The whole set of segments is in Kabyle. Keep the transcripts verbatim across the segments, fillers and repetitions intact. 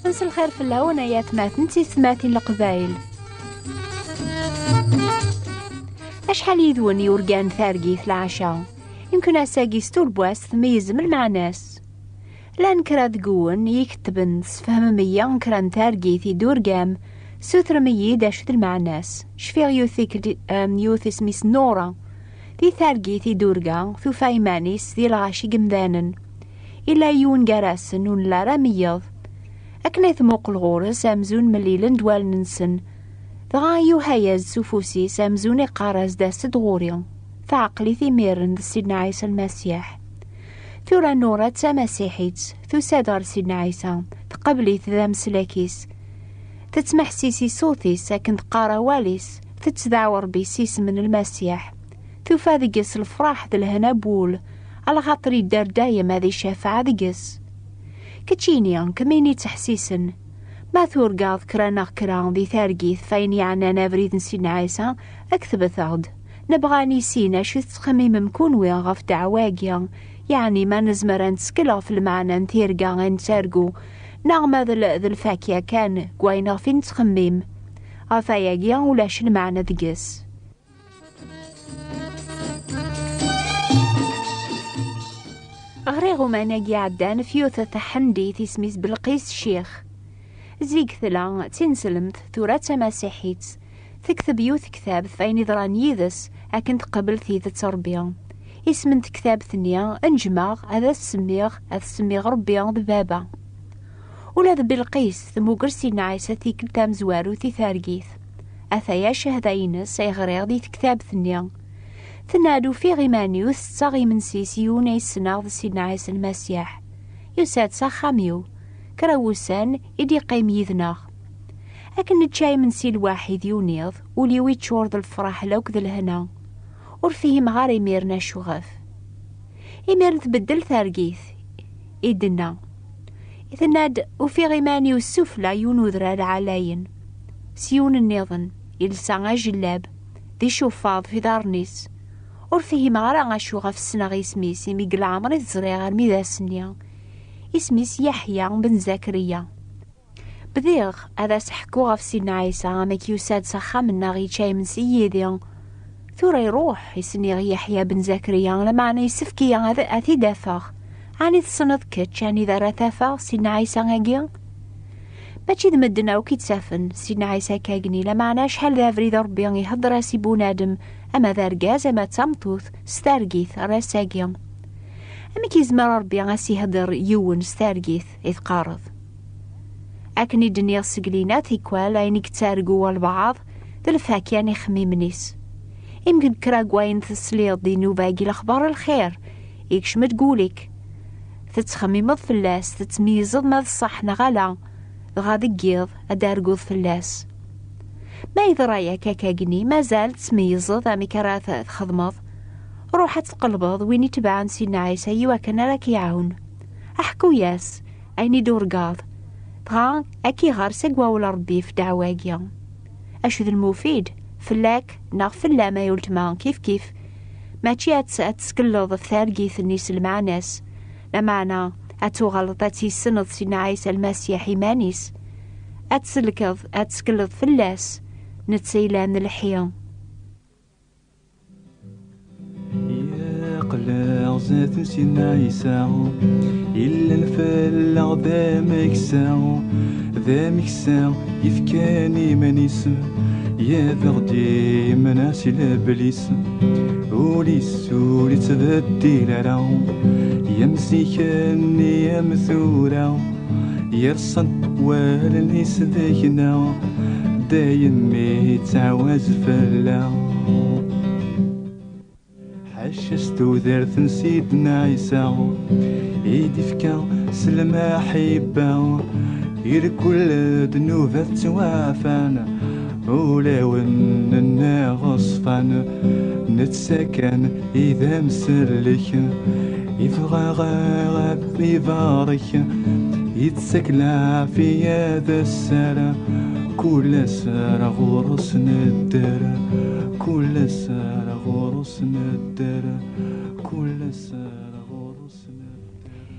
Mselxir fell-awen ay atmaten d tiyessetmatin n Leqbayel. Acḥal yid-wen yurgan targit leɛca? Yemken ass-agi s turbwast tmeyyzem lmeɛna-s. Llan kra deg-wen i ikettben, sefhmem-iyi kra n targit i d-turgam, sutrem-iyi-d acu d lmeɛna-s. Cfiɣ yiwet tikkelt, em, yiwet isem-is Nura. Di targit i d-turga, tufa iman-is di lɣaci n yemdanen. Illa yiwen gar-asen ur nelli ara meyyed. Akken ay tmuqel ɣur-s, amzun mlilen-d wallen-nsen. Dɣa yuha-yas-d s ufus-is, amzun iqqar-as-d: "As-d ɣur-i." Teɛqel-it imiren d Sidna Ɛisa Lmasiḥ. Tura Nura d tamasiḥit, tusa-d ɣer Sidna Ɛisa, tqabel-it d ameslak-is. Tettmeḥsis i ṣṣut-is akken teqqar awal-is, tettdaɛu Ṛebbi s isem n Lmasiḥ. Tufa deg-s lefṛaḥ d lehna n wul, alaxaṭer yedder dayem ad icafeɛ deg-s. Keččini, kemmini ttḥessisen. Ma turgaḍ kra neɣ kra di targit f ayen yeɛnan abrid n Sidna Ɛisa, ktbet-aɣ-d. Nebɣa ad nissin acu tettxemmimem kunwi ɣef ddeɛwa-agi, yeɛni ma nezmer ad nettkel ɣef lmeɛna n tirga ay nettargu, neɣ ma d l-, d lfakya kan n wayen ɣef i nettxemmim. Ɣef ayagi ulac lmeɛna deg-s. Ɣriɣ uman-agi iɛeddan f yiwet taḥendit isem-is Belqis Ccix. Zik tella d tineslemt, tura d tamasiḥit. Tekteb yiwet tektabt f ayen iḍran yid-s akken teqbel tidet Ṛebbi. Isem n tektabt-nni, neǧmeɣ ad as-semmiɣ, ad semmiɣ Ṛebbi d Baba. Ula d Bilqis temmuger Sidna Ɛisa tikkelt tamezwarut i targit. Ataya ccahda-ines ay ɣriɣ di tektabt-nni. Tenna-d: "Ufiɣ iman-iw tetteɣ imensi s yiwen ay ssneɣ d Sidna Ɛisa Lmasiḥ. Yusa-d s axxam-iw. Kra n wussan i d-iqqim yid-neɣ. Akken nečča imensi lwaḥid yiwen iḍ, ul-iw iččur d lefraḥ lakk d lehna. Ur fhimeɣ ara imiren acuɣef." Imiren tbeddel targit, i d-tenna. Tenna-d: "Ufiɣ iman-iw sufella yiwen udrar ɛlayen, s yiwen nniḍen, ilsa ajellab, d icuffaḍ f iḍarren-is. Ur fhimeɣ ara acu ɣef ssneɣ isem-is, imi deg leɛmer i t-ẓriɣ armi d ass-nni. Isem-is Yeḥya ben Zakriya." Bdiɣ ad as-ḥkuɣ ɣef Sidna Ɛisa, amek yusa-d s axxam-nneɣ yečča imensi yid-i. Tura iruḥ, i s-nniɣ i Yeḥya ben Zakriya, lameɛna yessefk-iyi ad, ad t-id-afeɣ. Ɛni tessneḍ kečč anida ara t-afeɣ Sidna Ɛisa-agi? Mačči d medden akk i tt-afen Sidna Ɛisa akkagni, lameɛna acḥal d abrid Ṛebbi ihedder-as i bunadem, ama d argaz, ama d tameṭṭut, s targit, ar ass-agi. Amek yezmer Ṛebbi ad s-ihedder yiwen s targit i teqqareḍ? Akken i d-nniɣ seg lina tikwal, ayen i yettargu walbeɛḍ d lfakya n ixemmimen-is. Imgen kra n wayen tesliḍ di nnuba-agi lexbar n lxir, ikcem-d deg wul-ik. Tettxemmimeḍ fell-as, tettmeyyizeḍ ma d ṣṣeḥ neɣ ala, dɣa deg yiḍ ad d-arguḍ fell-as. Ma yeḍra-yak akkagni, mazal tettmeyyizeḍ amek ara t-, txedmeḍ? Ruḥ ad tqelbeḍ win itebɛen Sidna Ɛisa i wakken ara k-iɛawen. Aḥku-yas ayen i d-urgaḍ, dɣa ad k-iɣer seg wawal Ṛebbi f ddeɛwa-agi. Acu d lmufid, fell-ak neɣ fell-am ay ultma, kif kif, mačči ad tt-, ad teskelleḍ f targit-nni s lmeɛna-s, lameɛna ad tuɣaleḍ ad tissneḍ Sidna Ɛisa Lmasiḥ iman-is, ad tsellkeḍ, ad teskelleḍ fell-as, netta ilan lḥi. Yeqleɛ zdat n Sidna Ɛisa, illan fell-aɣ d ameksa, d ameksa yefkan iman-is, ad aɣ-d-imneɛ si leblis. Ul-is ur yettbeddil ara, am zik-nni am tura, yerṣa-d wallen-is deg-neɣ, dayem ittɛawaz fell-aɣ. Ḥaca s tudert n Sidna Ɛisa i d-ifka s lmaḥibba, irkul ddnubat ttwaɛfan, ulawen nneɣ ṣfan, netta kan i d amsellek, ibɣa ad ibarek, ittak leɛfiya d sser, kul ass ar ɣur-s nedder, kul ass ar ɣur-s nedder, kul ass ar ɣur-s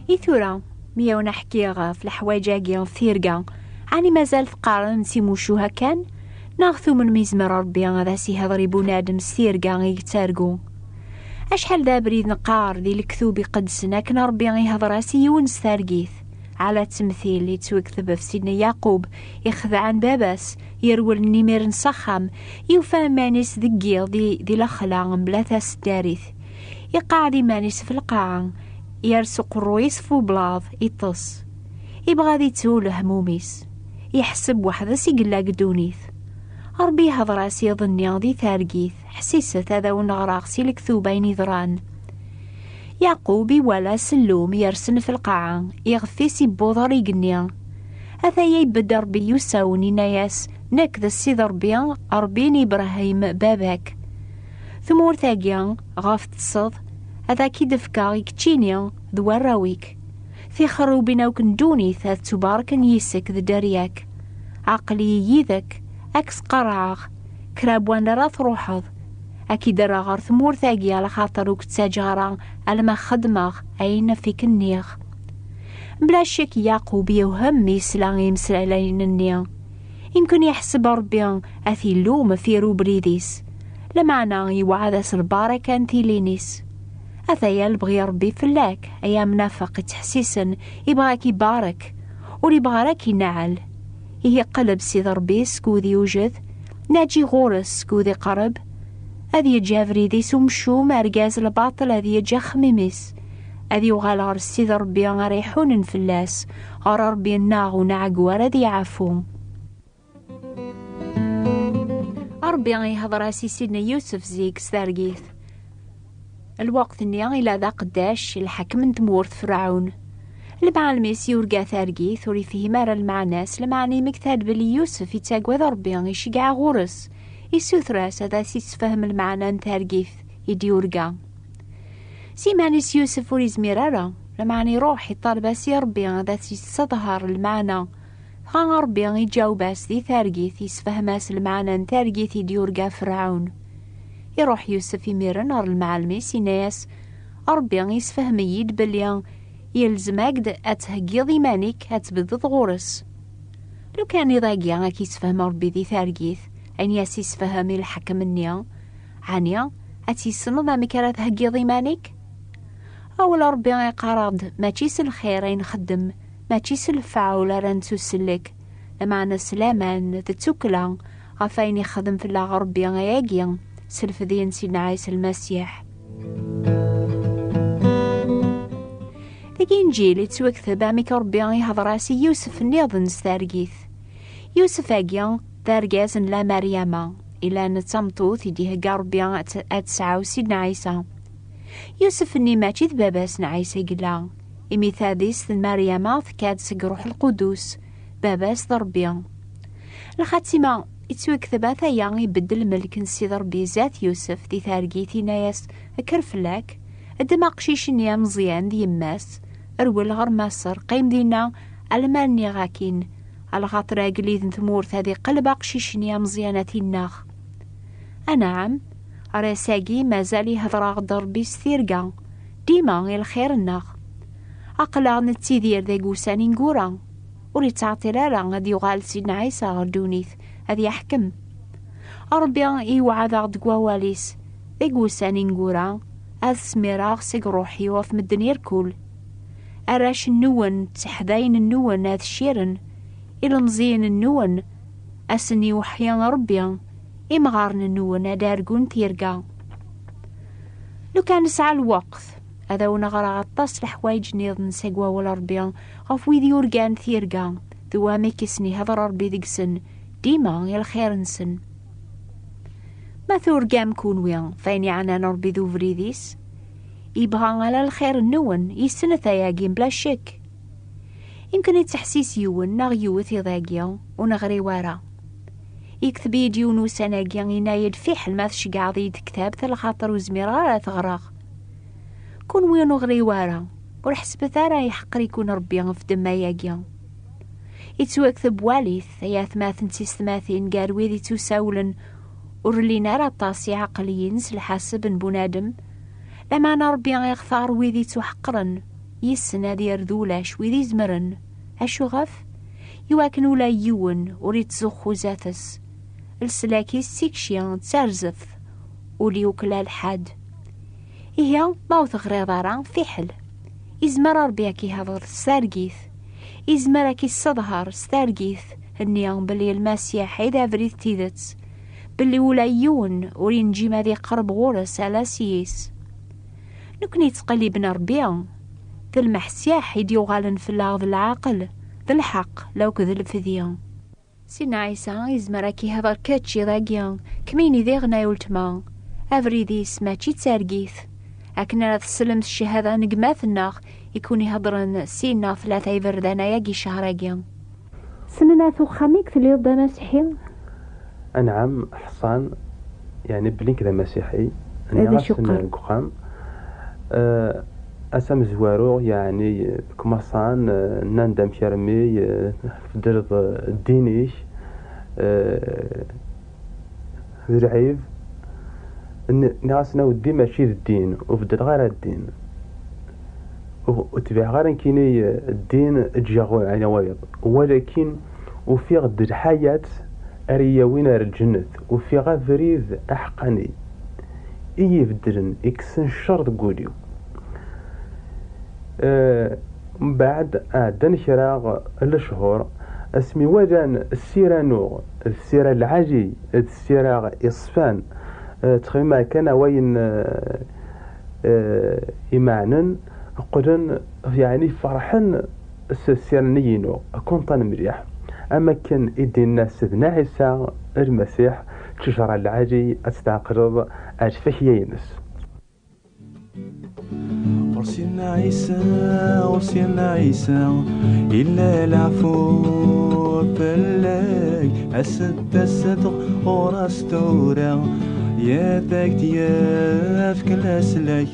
I tura, mi awen-ḥkiɣ ɣef leḥwayeǧ-agi ɣef tirga, ɛni mazal teqqarem d timucuha kan? Neɣ tumnem izmer Ṛebbi ad as-ihder i bunadem s tirga i yettargu? Acḥal d abrid neqqar di lektub iqedsen akken Ṛebbi ihder-as i yiwen s targit, ɛla ttemtil yettwekteb ɣef Sidna Yaqub ixedɛen baba-s, yerwel imiren s axxam, yufa iman-is deg yiḍ di, di lexla mebla taseddarit. Iqeɛɛed iman-is ɣef lqaɛa, yers uqerruy-is ɣef ublaḍ, iṭṭes. Ibɣa ad ittu lehmum-is. Yeḥseb weḥd-s i yella deg ddunit. Ṛebbi ihder-as iḍ-nni di targit, ḥsiset ad awen-ɣreɣ si lektub ayen iḍran. Yaqub iwala sellum yersen ɣef lqaɛa, iɣef-is iwweḍ ar igenni. Ataya ibedd Ṛebbi yusawen, inna-yas: "Nekk d Ssid Ṛebbi, Ṛebbi n Ibṛahim, baba-k. Tmurt-agi ɣef teṭṭseḍ, ad ak-id-fkeɣ i keččini d warraw-ik. Tixerrubin akk n ddunit ad ttbarken yis-k d dderya-k. Aql-iyi yid-k, ad k-sqerɛeɣ, kra n wanda ara truḥeḍ. Ad k-id-rreɣ ɣer tmurt-agi, alaxaṭer ur k-ttaǧǧaɣ ara alma xedmeɣ ayen ɣef i k-nniɣ." Mebla ccek, Yaqub yewhem mi yesla i imeslayen-nni. Imken yeḥseb Ṛebbi ad t-illum ɣef yir ubrid-is, lameɛna yewɛed-as lbaraka n tilin-is. Ataya lebɣi Ṛebbi fell-ak, ay amnafeq ittḥessisen, ibɣa ad k-ibarek, ur ibɣa ara ad k-inɛel. Ihi qleb Ssid Ṛebbi skud yewjed, naǧi ɣur-s skud iqerreb. Ad yeǧǧ abrid-is umcum, argaz lbaṭel ad yeǧǧ axemmim-is. Ad yuɣal ɣer Ssid Ṛebbi ara iḥunen fell-as, ɣer Ṛebbi-nneɣ ur nɛeggu ara ad yeɛfu. Ṛebbi ihder-as i Sidna Yusef zik s targit. Lweqt-nni ila d aqeddac i lḥakem n tmurt Ferɛun. Lemɛalem-is yurga targit, ur ifhim ara lmeɛna-s, lameɛna imekta-d belli Yusef ittagad Ṛebbi, iceggeɛ ɣur-s, issuter-as ad as-issefhem lmeɛna n targit i d-yurga. S iman-is Yusef ur izmir ara, lameɛna iruḥ iṭaleb-as i Ṛebbi ad as-yesseḍher lmeɛna. Dɣa Ṛebbi iǧaweb-as di targit, yessefhem-as lmeɛna n targit i d-yurga Ferɛun. Iruḥ Yusef imiren ɣer lemɛalem-is, yenna-yas: "Ṛebbi yessefhem-iyi-d belli yelzem-ak-d ad theggiḍ iman-ik ad tbeddeḍ ɣur-s." Lukan iḍ-agi ad k-yessefhem Ṛebbi di targit ayen i as-yessefhem i lḥakem-nni, ɛni ad tissneḍ amek ara theggiḍ iman-ik? Awal Ṛebbi iqqar-aɣ-d mačči s lxir ay nxeddem, mačči s lefɛul ara nettusellek, lameɛna s laman d tukkla ɣef wayen ixdem fell-aɣ Ṛebbi ayagi s lefdi n Sidna Ɛisa Lmasiḥ. Deg Inǧil ittwakteb amek Ṛebbi ihder-as i Yusef nniḍen s targit. Yusef-agi d argaz n La Maryama, ilan d tameṭṭut i d-ihegga Ṛebbi ad t-, ad tesɛu Sidna Ɛisa. Yusef-nni mačči d baba-s n Ɛisa i yella, imi tadist n Maryama tekka-d seg Ṛuḥ Lqudus, baba-s d Ṛebbi. Lxatima, ittwakteb ataya ibedd lmelk n Ssid Ṛebbi zdat Yusef di targit, yenna-yas: "Kker fell-ak, ddem aqcic-nni ameẓyan d yemma-s, rwel ɣer Maṣer, qqim dinna alma nniɣ-ak-in, alaxaṭer agellid n tmurt ad iqelleb aqcic-nni ameẓyan ad t-inneɣ." Anɛam, ar ass-agi mazal ihder-aɣ-d Ṛebbi s tirga, dima i lxir-nneɣ. Aql-aɣ nettidir deg wussan ineggura, ur yettɛeṭṭil ara ad yuɣal Sidna Ɛisa ɣer ddunit ad yeḥkem. Ṛebbi iwɛed-aɣ-d deg wawal-is, deg wussan ineggura, ad smireɣ seg ṛṛuḥ-iw ɣef medden irkul. Arrac-nwen d teḥdayin-nwen ad cciren, ilemẓiyen-nwen ad sen-iweḥḥi Ṛebbi, imɣaren-nwen ad argun tirga. Lukan nesɛa lweqt, ad awen-ɣreɣ aṭas leḥwayeǧ nniḍen seg wawal Ṛebbi ɣef wid yurgan tirga, d wamek i sen-ihder Ṛebbi deg-sen, dima i lxir-nsen. Ma turgam kunwi f ayen iɛnan Ṛebbi d ubrid-is, ibɣa ala lxir-nwen, yessen atay-agi mebla ccek. Imken ad teḥsis yiwen neɣ yiwet iḍ-agi ur neɣri wara. Yekteb-iyi-d yiwen ussan-agi, yenna-yi-d: "Fiḥel ma tceggɛeḍ-iyi-d tektabt, alaxaṭer ur zmireɣ ara ad t-ɣreɣ." Kunwi ur neɣri wara, ur ḥesbet ara iḥeqer-iken Ṛebbi ɣef ddemma-agi. Ittwakteb walit, ay atmaten d tisetmatin, gar wid ittusawlen ur llin ara aṭas iɛeqliyen s lḥaseb n bunadem, lameɛna Ṛebbi iɣtar wid ittuḥeqren. Yes-sen ad yerr d ulac wid izemren. Acuɣef? Iwakken ula yiwen ur ittzuxxu zdat-s. Leslak-is d tikci d tarzebt, ur yuklal ḥedd. Ihi, ma ur teɣriḍ ara, fiḥel. Izmer Ṛebbi ad k-ihder s targit. Izmer ad k-isseḍher s targit-nni belli Lmasiḥ i d abrid d tidet, belli ula yiwen ur inǧim ad iqerreb ɣur-s ala s yis. Nekkni ttqelliben Ṛebbi. D lmeḥsiḥ i d-yuɣalen fell-aɣ d lɛaqel, d lḥeqq, lakked lefdi. Sidna Ɛisa izmer ad k-ihder kečč iḍ-agi, kemmini diɣen ay ultma, abrid-is mačči d targit. Akken ara teslem s ccahada n gma-tneɣ i kun-iheddren sin neɣ tlata iberdan ayagi ccehṛ-agi. Ssnen at uxxam-ik telliḍ d amasiḥi? Anɛam, ḥṣan, yeɛni belli nekk d amasiḥi. Nniɣ-asen deg uxxam. Eh, ass amezwaru, yeɛni, kmaṣan, eh, nnan-d amek armi, eh, tbeddleḍ, eh, ddin-ik, eh, d lɛib. N-, nniɣ-asen a weddi mačči d ddin, ur beddleɣ ara ddin. Ur, ur tbiɛeɣ ara nekkini, eh, ddin, ǧǧiɣ ɛina wayeḍ. Walakin ufiɣ-d lḥayat ara yi-yawin ar lǧennet. Ufiɣ abrid aḥeqqani i yi-ibeddlen, ikksen ccer deg wul-iw. Eh, mbeɛd ɛeddan kra n lechur, asmi walan ssira-nneɣ d ssira lɛali, d ssira iṣfan, eh, ttxemmimeɣ kan a wayen, eh, eh, imeɛnen, qqlen, yeɛni, ferḥen s ssira-nni-inu, kontan mliḥ. Am akken i d-yenna Sidna Ɛisa Lmasiḥ, ttejra lɛali ad tt-tɛeqleḍ ar tfakya-ines. Ɣur Sidna Ɛisa, ɣur Sidna Ɛisa, illa leɛfu fell-ak, as-d, as-d ɣur-s tura, ad ak-d-yefk leslak.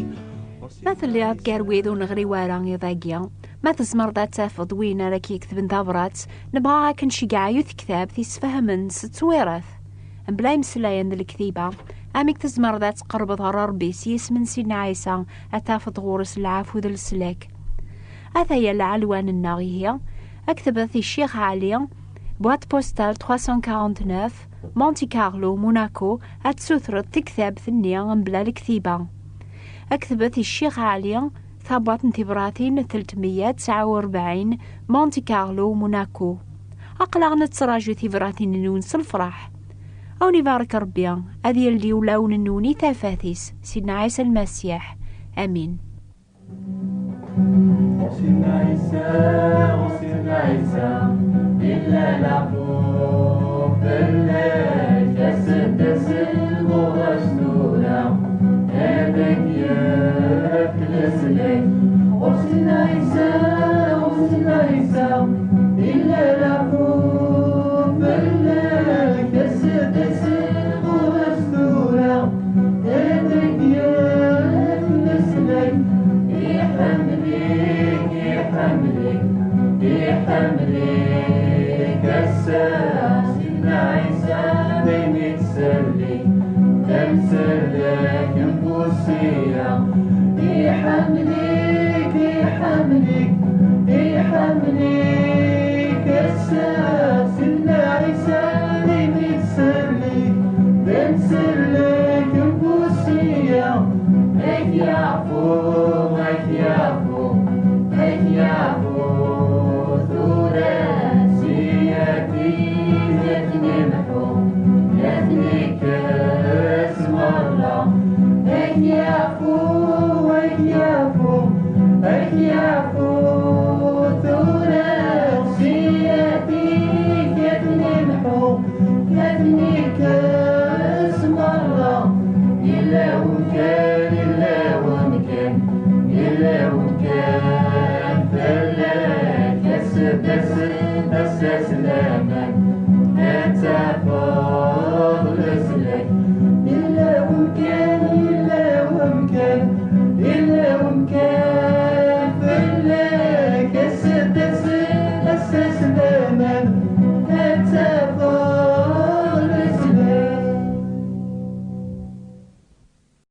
Ma telliḍ gar wid ur neɣri wara iḍ-agi, ma tzemreḍ ad tafeḍ win ara k-iketben tabrat, nebɣa ad k-nceggeɛ yiwet tektabt isfehmen s ttwirat, mebla imeslayen d lektiba, amek tzemreḍ ad tqerrbeḍ ɣer Ṛebbi s yisem n Sidna Ɛisa, ad tafeḍ ɣur-s lɛafu d leslak. Ataya lɛelwan-nneɣ ihi, ad ktebet i Ccix Ɛli, boîte postale trois cent quarante-neuf, Monte Carlo, Monaco, ad tessutreḍ tektabt-nni mebla lektiba. Ad ktebet i Ccix Ɛli, tabwaṭ n tibratin telt meyya tesɛa u rebɛin, Monte Carlo, Monaco. Aql-aɣ nettraǧu tibratin-nwen s lefṛaḥ. A wen-ibarek Ṛebbi, ad yeldi ulawen-nwen i tafat-is, Sidna Ɛisa Lmasiḥ. Amin. Sidna Ɛisa, Sidna Ɛisa, illa leɛfu fell-ak, as-d, as-d ɣur-s tura, ad ak-yefk leslak. Ɣur Sidna Ɛisa, ɣur Sidna Ɛisa, illa leɛfu fell-ak, as-d, as-d ɣur-s tura, ad ak-yefk leslak. Iḥemmel-ik, iḥemmel-ik, iḥemmel-ik ass-a. Sidna Ɛisa daymi tserli, tamserrek n Buṣiyya. Iḥemmel-ik, iḥemmel-ik, iḥemmel-ik ass-a. Sidna Ɛisa daymi tserli, tamserrek n Buṣiyya. Ak-yaɛfu, ak-yaɛfu, ak-yaɛfu, tura siyati ad ten-imḥu, ad ten-ikkes merra. Ak-yaɛfu, ak-yaɛfu, ak-yaɛfu.